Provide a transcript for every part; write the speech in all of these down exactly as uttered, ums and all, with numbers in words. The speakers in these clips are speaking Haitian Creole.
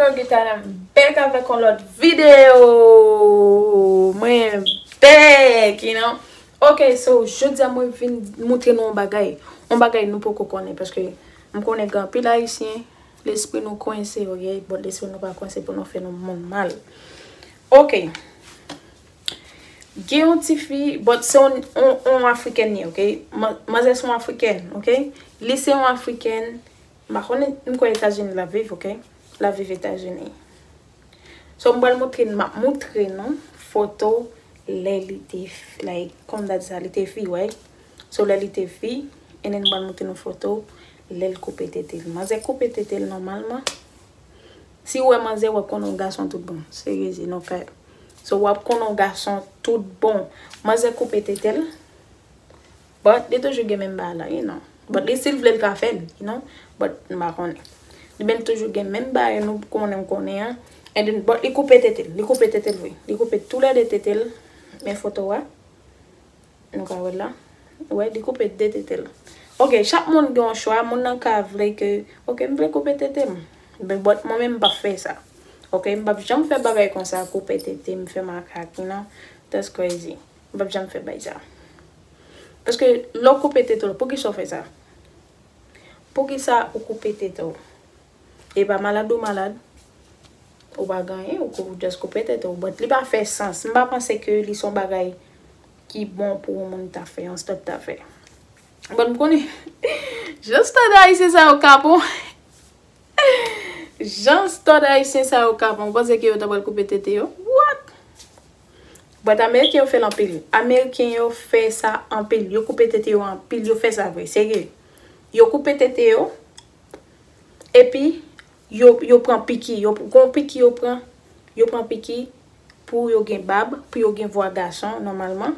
Yo, Gitana, m bèk avèk yon lòt videyo. Mwen bèk, you know. Ok, so, jodi a mwen vin montre nou yon bagay. Yon bagay nou poko konnen, paske m konnen gen anpil Ayisyen, lespri nou kwense, ok? But lespri nou pa kwense pou nou fè nou moun mal. Ok. Gen yon tifi, but se yon, yon, yon Afriken li, ok? Ma-, manzè se yon Afriken, ok? Li se yon Afriken, m pa konnen, m kwè Etazini l ap viv, ok? L ap viv Etazini. So, m pral montre, m ap montre nou foto lè li te, f-, like, kòm m ta di sa, li te fi, right? So, lè li te fi, and then m pral montre nou foto lè l koupe tete l. Manzè koupe tete l nòmalman. Si w wè manzè, w ap konnen yon gason tout bon. Serye, no cap. So, w ap konnen yon gason tout bon. Manzè koupe tete l. But li toujou gen menm bagay la, you know. But li, si l vle, l ka fè l, you know. But m pa konnen. Li menm toujou gen menm bagay nou konnen, m konnen an. And then, but li koupe tete l. Li koupe tete l vre. Li koupe toulède tete l. Men foto a. Nou ka wè l la. Wè, li koupe de tete l. Ok, chak moun gen yon chwa. Moun nan ka vle ke, ok, m vle koupe tete m. Men, but mwen menm, m p ap fè sa. Ok, m p ap janm fè bagay konsa, koupe tete m, fè makak, you know. That's crazy. M p ap janm fè bagay sa. Paske lè w koupe tete w, poukisa w fè sa? Poukisa ou koupe tete w? E pa malad ou malad, ou pa gen anyen, ou kou-, just koupe tete w. But li pa fè sans. M pa panse ke li se yon bagay ki bon pou yon moun ta fè, yon stud ta fè. But m konnen, jan stud ayisyen sa yo kapon. Jan stud ayisyen sa yo kapon, ou panse ke yo ta pral koupe tete yo? What? But Ameriken yo fè l anpil. Ameriken yo fè sa anpil. Yo koupe tete yo anpil. Yo fè sa vre, serye. Yo koupe tete yo. Epi, yo, yo pran piki. Yo, gon piki yo pran. Yo pran piki pou yo gen bab, pou yo gen vwa gason, nòmalman.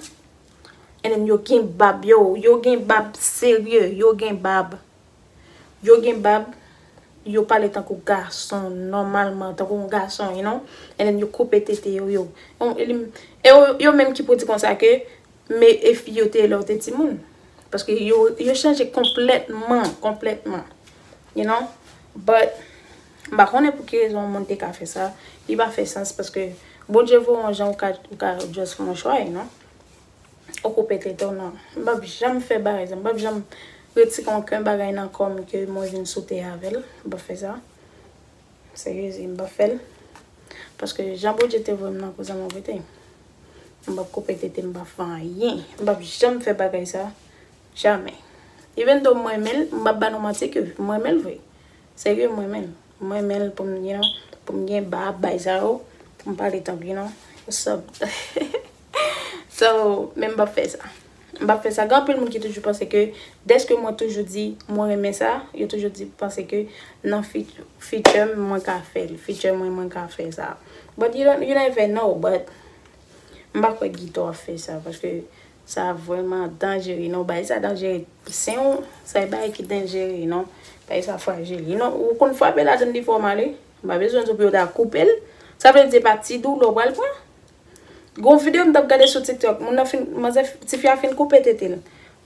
And then yo gen bab, yo. Yo gen bab serye. Yo gen bab. Yo gen bab, yo pale tankou gason, nòmalman, tankou yon gason, you know? And then yo koupe tete yo, yo. Yo, e li, e yo, yo menm ki pou di konsa ke, men e fi yo te ye lè yo te timoun. Paske yo, yo chanje konplètman, konplètman. You know? But, m pa konnen pou ki rezon yon moun te ka fè sa. Li pa fè sans paske Bondye voye yon jan ou ka, ou ka just fè yon chwa, you know? Ou koupe tete w, non. M p ap janm fè bagay sa. M p ap janm retire okenn bagay nan kò m ke mwen vin sou tè avè l. M p ap fè sa. Serye, m p ap fè l. Paske jan Bondye te voye m nan, kouzan mwen rete. M p ap koupe tete, m p ap fè anyen. M p ap janm fè bagay sa. Jamè. Even though m renmen l, m p ap ba nou manti ke m renmen l vre. Serye, m renmen l. M renmen l pou m, you know, pou m gen bab, bay sa yo, pou m pale tank, you know, what's up? So, men m p ap fè sa. M p ap fè sa. Gen anpil moun ki toujou panse ke, dèske mwen toujou di mwen renmen sa, yo toujou di, panse ke nan fi-, future m, mwen ka fè l. Future mwen, mwen ka fè sa. But you don't, you never know, but m pa kwè Gito ap fè sa, paske sa vrèman danjere, non, bagay sa danjere. Sen w, sa e bagay ki danjere, non. Bagay sa frajil. You know, ou konn frape ladan li fè w mal, wi. M pa bezwen di w pou yo ta koupe l. Sa vle di se pa ti doulè w pral pran. Gon videyo m t ap gade sou TikTok, moun nan fin, manzè, tifi a fin koupe tete l.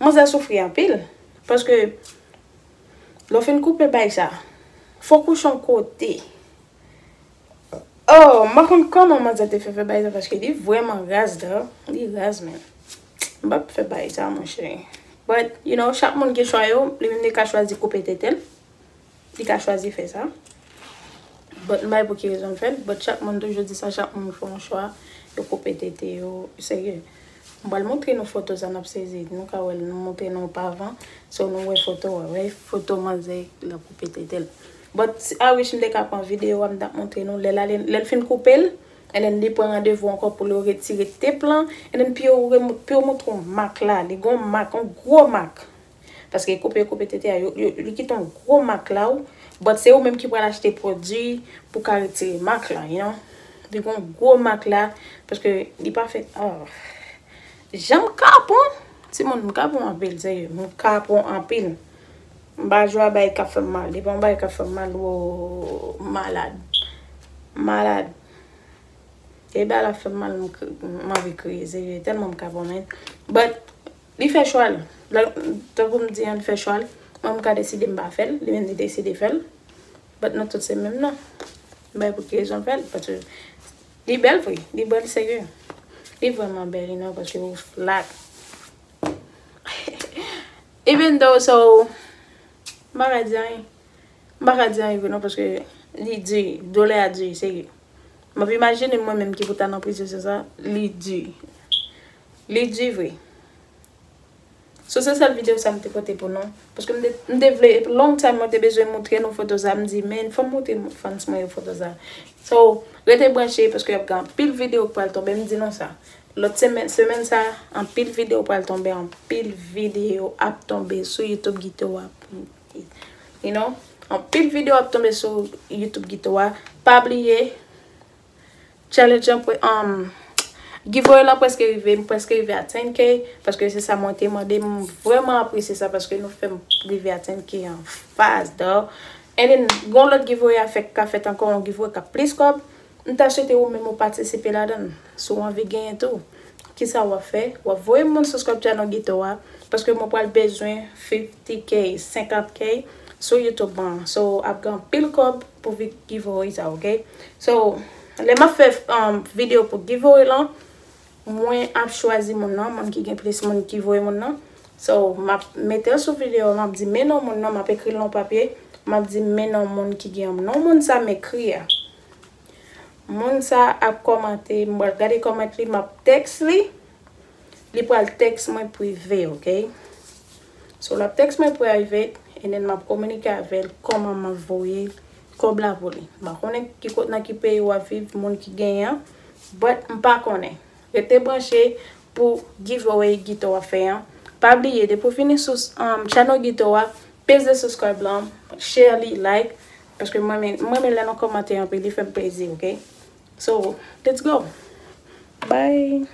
Manzè soufri anpil. Paske, lè w fin koupe bagay sa, fò w kouche yon kote. Oh, m pa konn kòman manzè te fè fè bagay sa, paske li vrèman raz, though. Li raz, men. M p ap fè bagay sa, monchè. But, you know, chak moun gen chwa yo, li menm li ka chwazi koupe tete l. Li ka chwazi fè sa. But, m pa wè pou ki rezon l fè l. But, chak moun toujou di sa, chak moun fè yon chwa, yo koupe tete yo, serye. M pral montre nou foto sa, n ap sezi. Nou ka wè l, nou montre nou pavan. So, nou wè foto a, wè foto manzè la koupe tete l. But, I wish m te ka pran videyo a, m t ap montre nou. Lè l ale, lè l fin koupe l, and then li pran randevou ankò pou l retire tep lan, and then pou yo remou-, pou yo montre w mak la. Li gon mak, yon gwo mak. Paske koupe, koupe tete a, yo, yo, li kite yon gwo mak la, wi. But se ou menm ki pral achte pwodui pou ka retire mak la, you know. Li gon gwo mak la, paske li pa fè, oh. Jan m kapon, timoun, m kapon anpil, serye. M kapon anpil. M pa jwe a bagay k ap fè m mal. Depi yon bagay k ap fè m mal, wo, m malad. M malad. E bagay la fè m mal, m kri-, m anvi kriye, serye. Tèlman m kapon, men. But, li fè chwa l. Lè, tankou m di an, li fè chwa l. Mwen, m ka deside m pa fè l. Li menm, li deside fè l. But nou tout se menm non. M bay pou ki rezon l fè l, paske li bèl vre, li bèl serye. Li vrèman bèl, you know, paske ou flat. Even though, so, m pa ka di anyen. M pa ka di anyen vre non, paske li di, doulè a di, serye. M ap imajine mwen menm ki pou ta nan prizon, se sa, li di. Li di vre. So, se sèl videyo sa m te pote pou nou. Paske m te, m te vle, long time mwen te bezwen montre nou foto sa, m di, men, fò m montre fans mwen yo foto sa. So, rete branche, paske y ap gen anpil videyo k pral tonbe, m di nou sa. Lòt semèn, semèn sa, anpil videyo pral tonbe, anpil videyo ap tonbe sou YouTube Guito a. You know? Anpil videyo ap tonbe sou YouTube Guito a. Pa bliye, challenge an pre-, um, giveaway lan prèske rive, m prèske rive a ten K, paske se sa mwen te mande, m vrèman apresye sa, paske nou fè m rive a ten K an fas, dog. And then, gon lòt giveaway a fèk ka fèt ankò, yon giveaway k ap plis kòb. M ta swete ou menm ou patisipe ladan l. Si w anvi genyen tou, kisa w ap fè? W ap voye moun subscribe channel Guito a, paske mwen pral bezwen fifty K, senkant K sou YouTube an. So, ap gen anpil kòb pou vi-, giveaway sa, ok? So, lè m ap fè, um, videyo pou giveaway lan, mwen ap chwazi moun nan, moun ki gen plis moun ki voye moun nan. So, m ap mete l sou videyo, m ap di men non moun nan, m ap ekri l nan papye, m ap di men non moun ki gen non moun sa m ekri a. Moun sa ap kòmante, m pral gade kòmant li, m ap tèks li. Li pral tèks mwen prive, ok? So, l ap tèks mwen prive, and then m ap kominike avè l kòman m ap voye kòb la pou li. M pa konnen ki kot, nan ki peyi w ap viv, moun ki genyen an, but m pa konnen. Rete branche pou giveaway Guito a fè an. Pa bliye, depi w vini sou, um, channel Guito a, peze subscribe lan, share li, like, paske mwen renmen, mwen renmen lè nou kòmante anpil, li fè m plezi, ok? So, let's go. Bye.